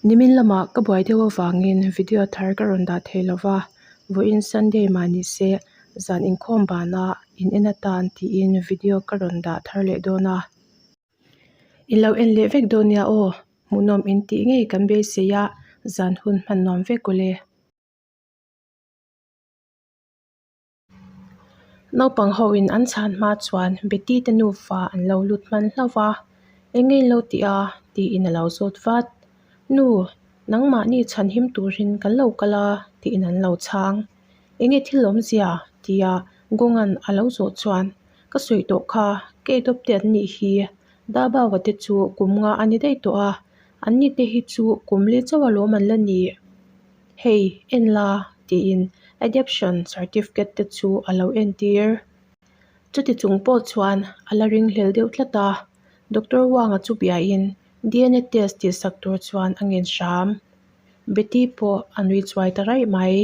Nimin lamah ka buai deuh avangin video thar ka rawn dah thei lo va, vawiin Sunday mah ni se zan inkhawm banah in en atan tiin video ka rawn dah thar leh dawn a. In lo en leh vek dawn nia aw, hmuhnawm in tih ngei kan beisei a, zan hun hman nuam vek awle. Naupang ho in an chhan hma chuan Betty te nufa an lo lut hman hlauh va, Eng nge in lo tih a? tiin a lo zawt vat. Nu, nangmahni chhan him turin kan lo kal a tiin an lo chhang. Eng nge thil awmzia? tia Gawnga'n a lo zawh chuan, Ka sawi tawh kha, kei dawp te an nih hi. Dabawa te chu kum nga a ni daih tawh a, an ni te hi chu kum li chauh alawm an la ni. Hei, en la, tiin adoption certificate te chu a lo entir. Chuti chung pawh chuan a la ringhlel deuh tlat a, Doctor Wang-a chu biain DNA test tihsak tur chuan a ngen hram. Betty pawh a nui chuai ta raih mai.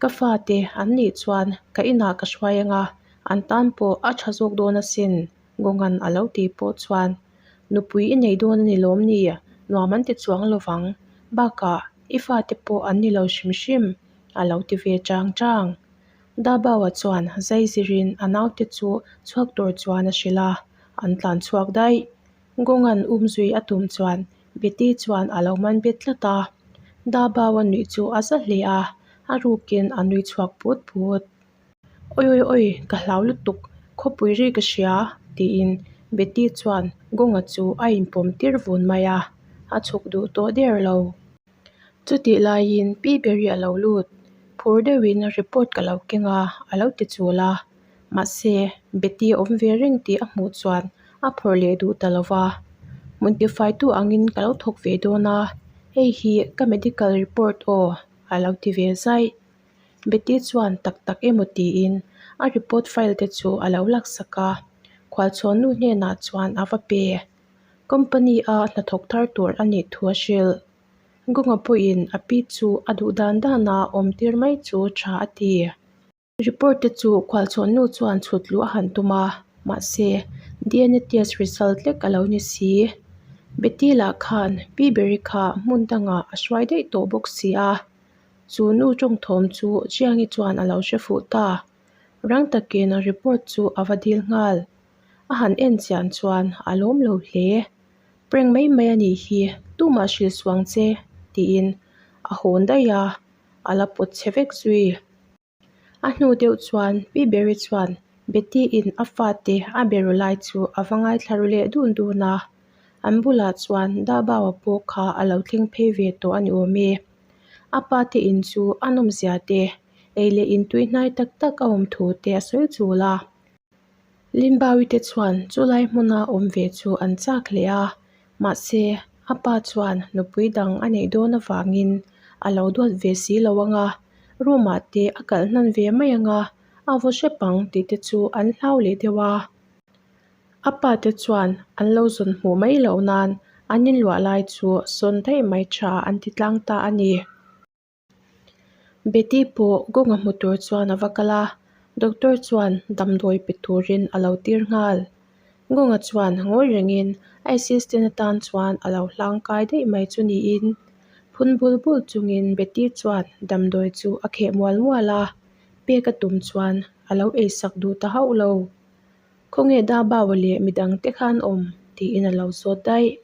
Ka fate an nih chuan ka inah ka hruai anga an tan pawh a tha zawk dawn asin, Gawngan a lo ti pawh chuan nupui i nei dawn a ni lawm ni? Nuam an ti chuang lo vang. Bakah i fate pawh an ni lo hrim hrim, a lo ti ve chang chang. Dabaua chuan zai zirin a naute chu chhuak tur chuan a hrilh a, an tlan chhuak daih. Gawngan umzui a tum chuan Betty chuan a lo man bet tlat a. Dabaua nuih chu a za hle a, a rukin a nui chhuak put put. Awi awi awi, ka hlau lutuk, khawpui ri ka hria, tiin Betty chuan Gawnga chu a inpawm tir vun mai a, a chhuk duh tawh der lo. Chutih laiin Pi Berry a lo lut, phur deuhin report ka lo keng a, a lo ti chul a. Mahse, Betty a awm ve reng tih a hmuh chuan a phawrh leh duh ta lo va. Hmun tifaitu angin ka lo thawk ve dawn a, hei hi ka medical report aw, a lo ti ve zaih. Betty chuan tak tak emaw tiin a report file te chu a lo laksak a, khualchhawnnu hnenah chuan a va pe. Company a hnathawk thar tur a nih thu a hrilh. Gawnga pawhin a pi chu a duh dan dana awm tir mai chu tha a ti. Report te chu khualchhawnnu chuan chhut luh a han tum a, mahse DNA test result lek a lo ni si. Betty lah khan Pi Berry kha hmun dangah a hruai daih tawh bawk si a. Chu nu tawngthawm chu Chiangi chuan a lo hre fuh ta. Rang takin report chu a va dil nghal. A han en chian chuan a lawm lo hle. Prank mai mai a nih hi, tumah hrilh suang che, tiin a hawn daih a, a la pawt chhe vek zui. A hnu deuh chuan Pi Berry chuan Betty in a fate a be ru lai chu a va ngaithla ru leh dun dun a. An bulah chuan Dabaua pawh kha a lo thleng phei ve tawh a ni awm e. A pa te in chu a nawmzia te, ei leh in tui hnai tak tak a awm thu te a sawi chul a. Limbawi te chuan chulai hmuna awm ve chu an chak hle a, mahse a pa chuan nupui dang a neih dawn avangin a lo duat ve si lo ang a, room ah te a kalh hnan ve mai ang a, a vaw hrep ang tih te chu an hlau leh deuh a. A pa te chuan an lo zawn hmuh mai loh nan an inluah lai chu sawn daih mai tha an ti tlang ta a ni. Betty pawh kawnga hmu tur chuan a va kal a, doctor chuan damdawi pe turin a lo tir nghal. Kawnga chuan ngawi rengin a assistant atan chuan a lo hlang kai daih mai chu niin phun bul bul chungin Betty chuan damdawi chu a kheh mual mual a, pek a tum chuan a lo eisak duh ta hauh lo. Khawnge Dabaua leh midang te khan awm? tiin a lo zawt daih.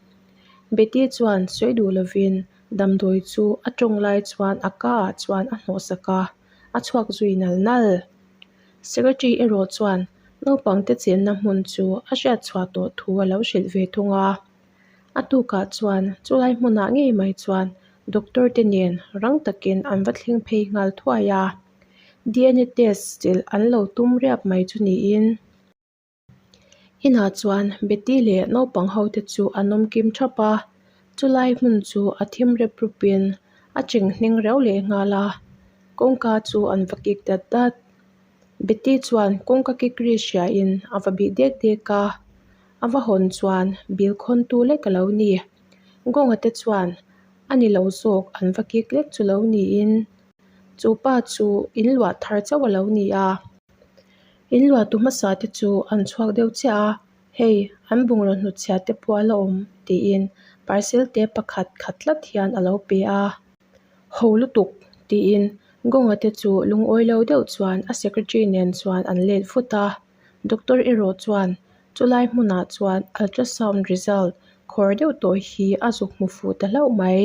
Betty chuan sawi duh lovin damdawi chu a tawng lai chuan a ka ah chuan a hnawhsak a, a chhuak zui nal nal. Secretary erawh chuan naupang te chenna hmun chu a hriat chhuah tawh thu a lo hrilh ve thung a. A tukah chuan chulai hmunah ngei mai chuan doctor te nen rang takin an va thleng phei nghal thuai a. DNA test chilh an lo tum riap mai chu niin. Inah chuan Betty leh naupang ho te chu an awm kim thap a, chulai hmun chu a thim rep rupin a cheng hneng reuh leh nghal a, kawngka chu an va kik dat dat. Betty chuan kawngka kik ri hriain a va bih dek dek a, a va hawn chuan bil khawntu lek a lo ni. Gawnga te chuan a ni lo zawk an va kik lek chu lo niin. Chu pa chu in luah thar chauh a lo ni a, in luah tu hmasa te chu an chhuak deuh chiah a, hei an bungraw hnutchhiah te pawh a la awm tiin Parcel te pakhat khat tlat hian a lo pe a. Ho lutuk! tiin Gawnga te chu lungawi lo deuh chuan a secretary nen chuan an let vut a. Doctor erawh chuan chulai hmunah chuan ultrasound result khawr deuh tawh hi a zuk hmu fuh ta hlauh mai.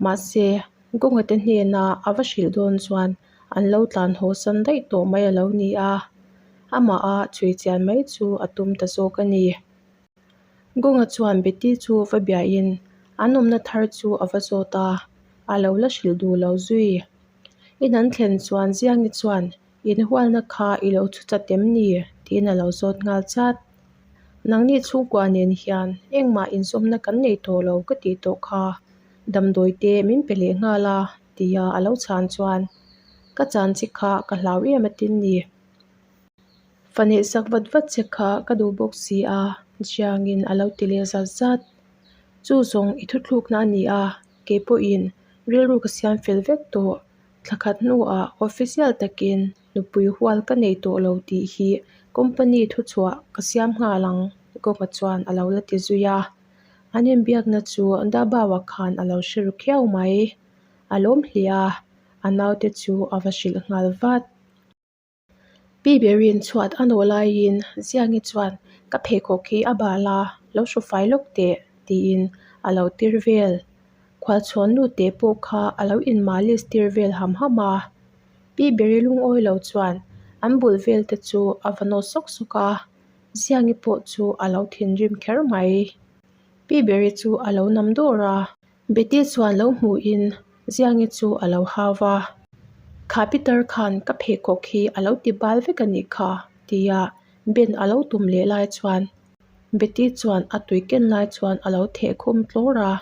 Mahse, Gawnga te hnena a va hrilh dawn chuan an lo tlan haw san daih tawh mai a lo ni a, amaha chhui chian mai chu a tum ta zawk a ni. Gawnga chuan Betty chu va biahin an awmna thar chu a va zawt a, a lo la hrilh duh lo zui. In an thlen chuan Ziangi chuan Inhualna kha i lo chhu chat em ni? tiin a lo zawt nghal chat. Nangni chhungkua nen hian engmah inzawmna kan nei tawh lo ka tih tawh kha, damdawi te min pe leh nghal a, tia a lo chhan chuan ka chan che kha ka hlau em atin ni. Fa neih sak vat vat che kha ka duh bawk si a, Jiangin a lo ti leh zat zat. Chu zawng i thuthlukna a ni a, kei pawhin rilru ka siam fel vek tawh. Thla khat hnuah official takin nupui hual ka nei tawh lo tih hi company thuchhuah ka siam nghal ang, Gawka chuan a lo la ti zui a. An inbiakna chu Dabawa khan a lo hre ru khiau mai. A lawm hle a, a naute chu a va hrilh nghal vat. Pi Berin chhuat a nawh laiin Ziangi chuan ka pheikhawk hi a bal a, lo hru fai lawk teh tiin a lo tir vel. Khualchhawn nu teh pawh kha a lo inmalis tir vel ham ham a. Pi Beri lungawi lo chuan an bul vel te chu a va nawt sawk sawk a, Ziangi pawh chu a lo thinrim kher mai. Pi Beri chu a lo nam dawr a. Betty chuan lo hmuhin Ziangi chu a lo hau va, Kha Peter khan ka pheikhawk hi a lo ti bal vek a nih kha, tia Ben a lo tum leh lai chuan Betty chuan a tui ken lai chuan a lo theh khum tlawr a,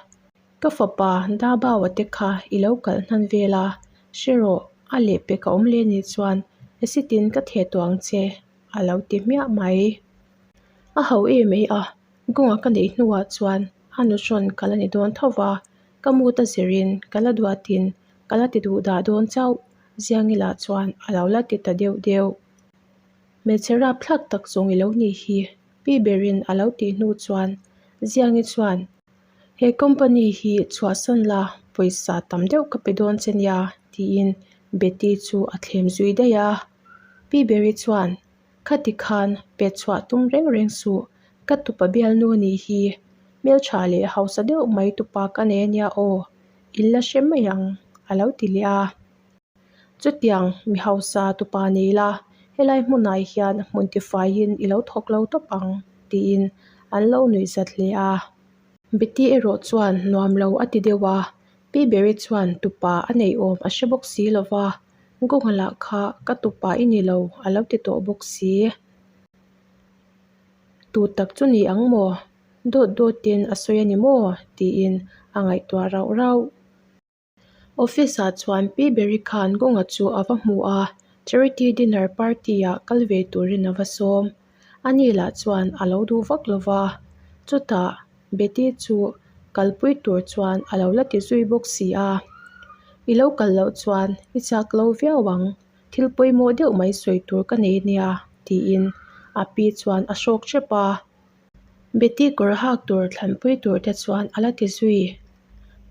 Ka fapa Dabaua te kha i lo kalh hnan vel a, hre rawh, a lehpek a awm leh nih chuan acid in ka theh tawh ang che, a lo ti hmiah mai. A ho em mai a, Kawnga ka neih hnuah chuan a nuhrawn ka la ni dawn tho va, ka mut a zirin ka la duatin ka la ti duh dah dawn chauh, Ziangila chuan a lo la ti ta deuh deuh. Hmeichhe rapthlak tak zawng i lo nih hi, pi berin a lo tih hnu chuan Ziangi chuan, He company hi chhuahsan la pawisa tam deuh ka pe dawn che nia, tiin Betty chu a thlem zui daih a. Pi beri chuan, Khati khan pet chhuah tum reng reng suh, ka tupa bialnu nih hi hmeltha leh hausa deuh mai tupa ka nei ania aw, in la hre mai ang a lo ti leh a. Chutiang mi hausa tupa nei la, helai hmunah hian hmun tifaiin i lo thawk lo tawp ang tiin an lo nuih zat hle a. Betty erawh chuan nuam lo a ti deuh a, Pi Beri chuan tupa a neih awm a hre bawk si lo va. Kawnga lah kha ka tupa i ni lo a lo ti tawh bawk si. Tu tak chu ni ang maw? Dawt dawtin a sawi a ni maw? tiin a ngaihtuah rauh rauh. Office ah chuan Pi Beri khan Kawnga chu a va hmu a, charity dinner party ah kal ve turin a va sawm. Ani lah chuan a lo duh vak lo va, chutah Betty chu kalpui tur chuan a lo la ti zui bawk si a, I lo kal loh chuan i chak lo viau ang, thil pawimawh deuh mai sawi tur ka nei nia tiin a pi chuan a hrawk hrep a. Betty kawr hak tur thlanpui tur te chuan a la ti zui.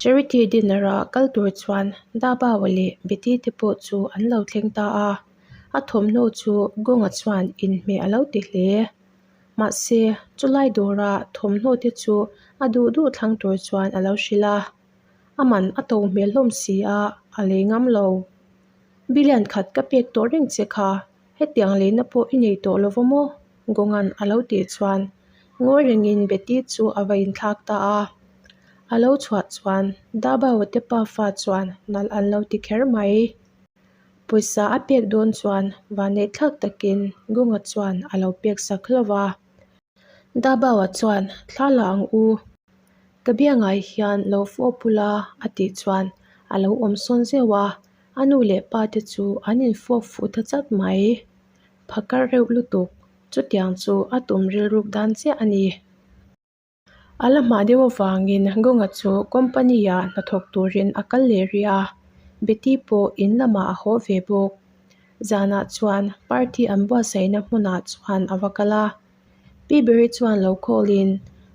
Charity dinner a kal tur chuan Dabawa leh Betty te pawh chu an lo thleng ta a, a thawmhnaw chu Gawnga chuan inhmeh a lo ti hle. Mahse, chulai dawra thawmhnaw te chu a duh duh thlang tur chuan a lo hrilh a. A man a to hmel hlawm si a, a lei ngam lo. Billion khat ka pek tawh reng che kha, hetiang leina pawh i nei tawh lo va maw? Gawnga'n a lo tih chuan ngawi rengin Betty chu a va inthlak ta a. A lo chhuah chuan Dabawa te pafa chuan nalh an lo ti kher mai. Pawisa a pek dawn chuan vanneihthlak takin Gunga chuan a lo pek sak hlauh a. Dabawa chuan thla la ang u, ka biangah hian lo fawp ula a tih chuan a lo awm sawn zeuh a, a nu leh pa te chu an infawp fuh ta chat mai. Phakar reuh lutuk, chutiang chu a tum rilruk dan chiah a ni. A la hmah deuh avangin Gawnga chu company ah hnathawk turin a kal leh rih a, Betty pawh in lamah a haw ve bawk. Zanah chuan party an buatsaihna hmunah chuan a va kal a, Pi Beri chuan lo call in.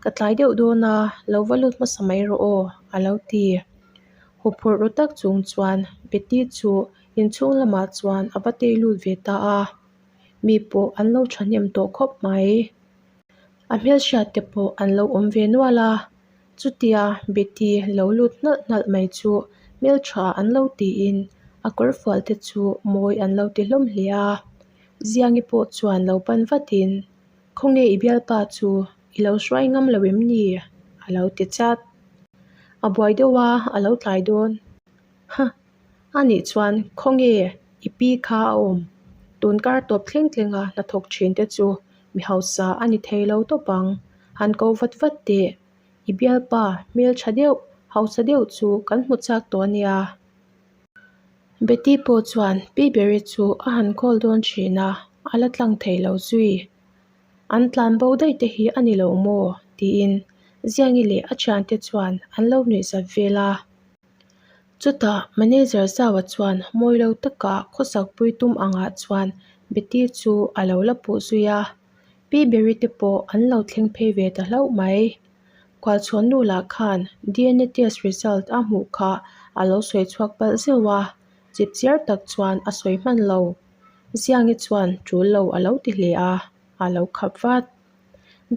Ka tlai deuh dawn a, lo va lut hmasa mai rawh aw, a lo ti. Huphurh ru tak chung chuan Betty chu inchhung lamah chuan a va tei lut ve ta a. Mi pawh an lo thahnem tawh khawp mai. A hmelhriat te pawh an lo awm ve nual a, chutia Betty lo lut hnalh hnalh mai chu hmeltha an lo tiin a kawrfual te chu mawi an lo ti hlawm hle a. Ziangi pawh chuan lo pan vatin, Khawnge i bialpa chu i lo hruai ngam lo em ni? a lo ti chat. A buai deuh a, a lo tlai dawn. Huh! A nih chuan khawnge i pi kha a awm? Tun kar tawp thleng thleng a hnathawk thin te chu mi hausa a ni thei lo tawp ang. Han ko vat vat teh. I bialpa hmel tha deuh, hausa deuh chu kan hmu chak tawh a nia. Betty pawh chuan Pi Berry chu a han call dawn thin a, a la tlang thei lo zui. An tlan bo daih te hi a ni lo maw? tiin Ziangi leh a thiante chuan an lo nuihzat vel a. Chutah manager Zaua chuan mawi lo taka khawsak pui tum angah chuan Betty chu a lo la puh zui a, Pi Berry te pawh an lo thleng phei ve ta hlauh mai. Khualchhawn nu lah khan DNA test result a hmuh kha a lo sawi chhuak palh zeuh a, chipchiar tak chuan a sawi hman lo. Ziangi chuan tul lo a lo ti hle a, a lo khap vat.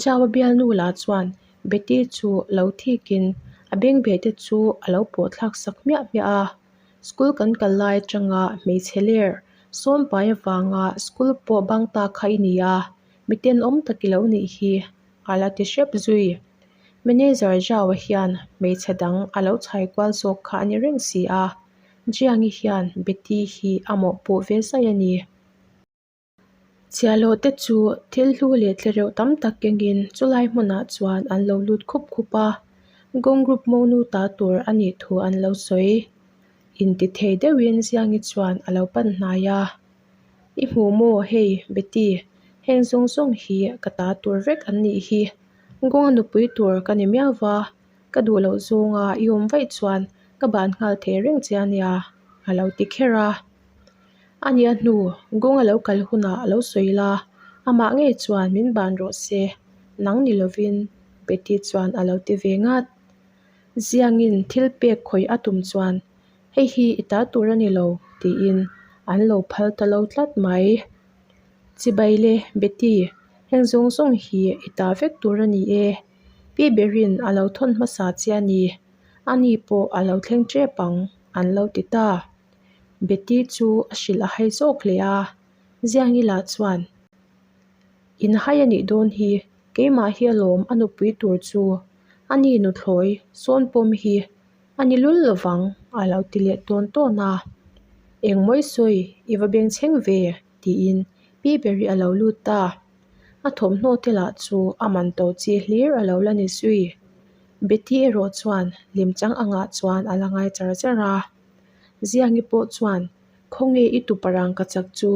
Jawa bialnu lah chuan Betty chu lo thikin a bengbeh te chu a lo pawh thlak sak hmiah hmiah a. School kan kal lai atanga hmeichhe ler sawn pai avanga school pawh bang ta kha i ni a, mi tenawm tak i lo nih hi a la ti hrep zui. Manager Jawa hian hmeichhe dang a lo chhai kual zawk kha a ni reng si a, Jiangi hian Betty hi a mawhpuh ve zai a ni. Chhiahhlawh te chu thil hlu leh tlereuh tam tak kengin chulai hmunah chuan an lo lut khup khup a, Gong Group monu ta tur a nih thu an lo sawi. Intithei deuhin Ziangi chuan a lo pan hnai a, I hmu maw hei Betty, heng zawng zawng hi ka ta tur vek an nih hi, Gong a nupui tur ka ni miau va, ka duh loh zawnga i awm vaih chuan ka ban nghal thei reng che a nia a lo ti kher a. A nia hnu, Gong a lo kal hunah a lo sawi la, amah ngei chuan min ban rawh se, nang ni lovin Betty chuan a lo ti ve ngat. Ziangin thil pek khawih a tum chuan hei hi i ta tur a ni lo tiin an lo phal ta lo tlat mai. Chibai le Betty, heng zawng zawng hi i ta vek tur a ni e, Pi Berin a lo thawn hmasa che a ni, ani pawh a lo thleng tep ang an lo ti ta. Betty chu a hrilh a hai zawk hle a, Ziangi lah chuan, In hai a nih dawn hi, keimah hi alawm a nupui tur chu, a ni nuthlawi sawn pawm hi a ni lul lovang a lo ti leh tawn tawn a. Engmawi sawi i va bengchheng ve tiin Pi Berry a lo lut ta. A thawmhnaw te lah chu a man to chi hlir a lo la ni zui. Betty erawh chuan lemchang angah chuan a la ngai char char a. Ziangi pawh chuan, Khawnge i tupa rang ka chak chu?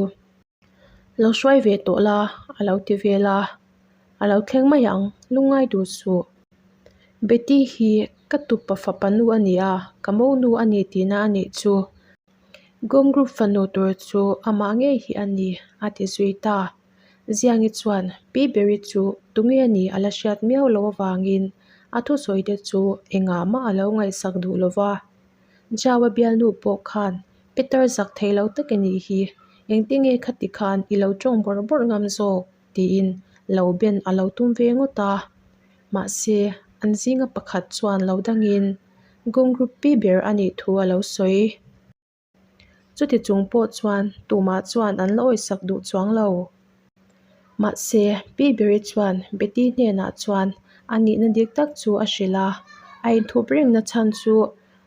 Lo hruai ve tawh la, a lo ti vel a. A lo thleng mai ang, lungngai duh suh. Betty hi ka tupa fapa nu a ni a, ka monu a ni tihna a nih chu. Gom Group fanu tur chu amah ngei hi a ni, a ti zui ta. Ziangi chuan Pi Berry chu tunge a nih a la hriat miau loh avangin a thusawi te chu engah mah a lo ngaihsak duh lo va. Jawa bialnu pawh khan Peter zak thei lo tak i nih hi, engtinge khati khan i lo tawng bawrh bawrh ngam zawk? tiin lo ben a lo tum ve ngawt a. Mahse, an zinga pakhat chuan lo dangin Gong Group pi ber a nih thu a lo sawi. Chuti chung pawh chuan tumah chuan an la awisak duh chuang lo. Mahse, Pi Berry chuan Betty hnenah chuan a nihna dik tak chu a hrilh a, a inthup rengna chhan chu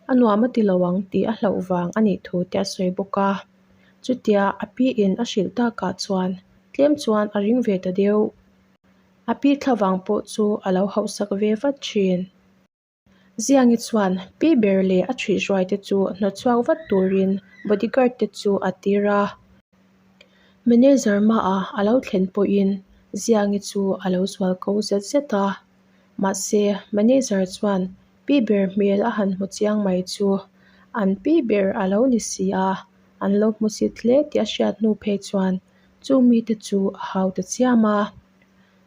a nuam a ti lo ang tih a hlauh vang a nih thu te a sawi bawk a. Chutia a pi in a hrilh takah chuan tlem chuan a ring ve ta deuh. A pi thlavang pawh chu a lo hauhsak ve vat thin. Ziangi chuan pi ber leh a ṭhuihruai te chu hnawtchhuak vat turin bodyguard te chu a tir a. Manager hmaah a lo thlen pawhin Ziangi chu a lo zual ko zet zet a. Mahse, manager chuan pi ber hmel a han hmu chiang mai chu an pi ber a lo ni si a, an lo hmu sit hle tih a hriat hnu phei chuan chu mite chu a hau ta chiam a.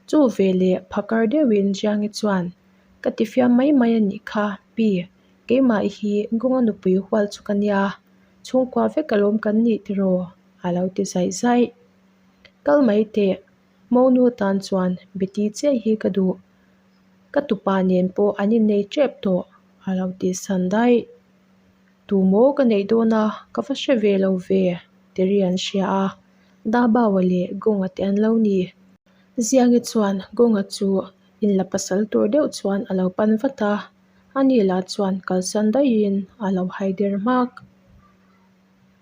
Chu veleh phakar deuhin Jiangi chuan, Ka ti fiam mai mai a nih kha, Pi, keimah hi Gawnga nupui hual chu ka nia, chhungkua vek alawm kan nih tiraw? a lo ti zaih zaih. Kal mai teh, Monu tan chuan Betty chiah hi ka duh. Ka tupa nen pawh an innei tep tawh, a lo ti san daih. Tu maw ka neih dawn a, ka va hre ve lo ve, ti ri an hria a. Dabaua leh Gawnga te an lo ni. Ziangi chuan Gawnga chu inla pasal tur deuh chuan a lo pan vat a, ani lah chuan kalsan daihin a lo hai der hmak.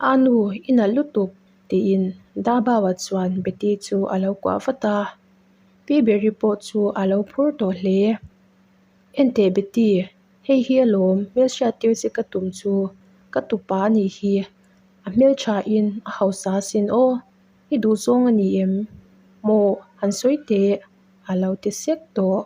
A nu, i nalh lutuk, tiin Dabaua chuan Betty chu a lo kuah vat a. Pi Berry pawh chu a lo phur tawh hle. Enteh Betty, hei hi alawm hmelhriat tir che ka tum chu ka tupa a nih hi, a hmelthain a hausa asin aw, i duhzawng a ni em? Maw han sawi teh, a lo ti sek tawh.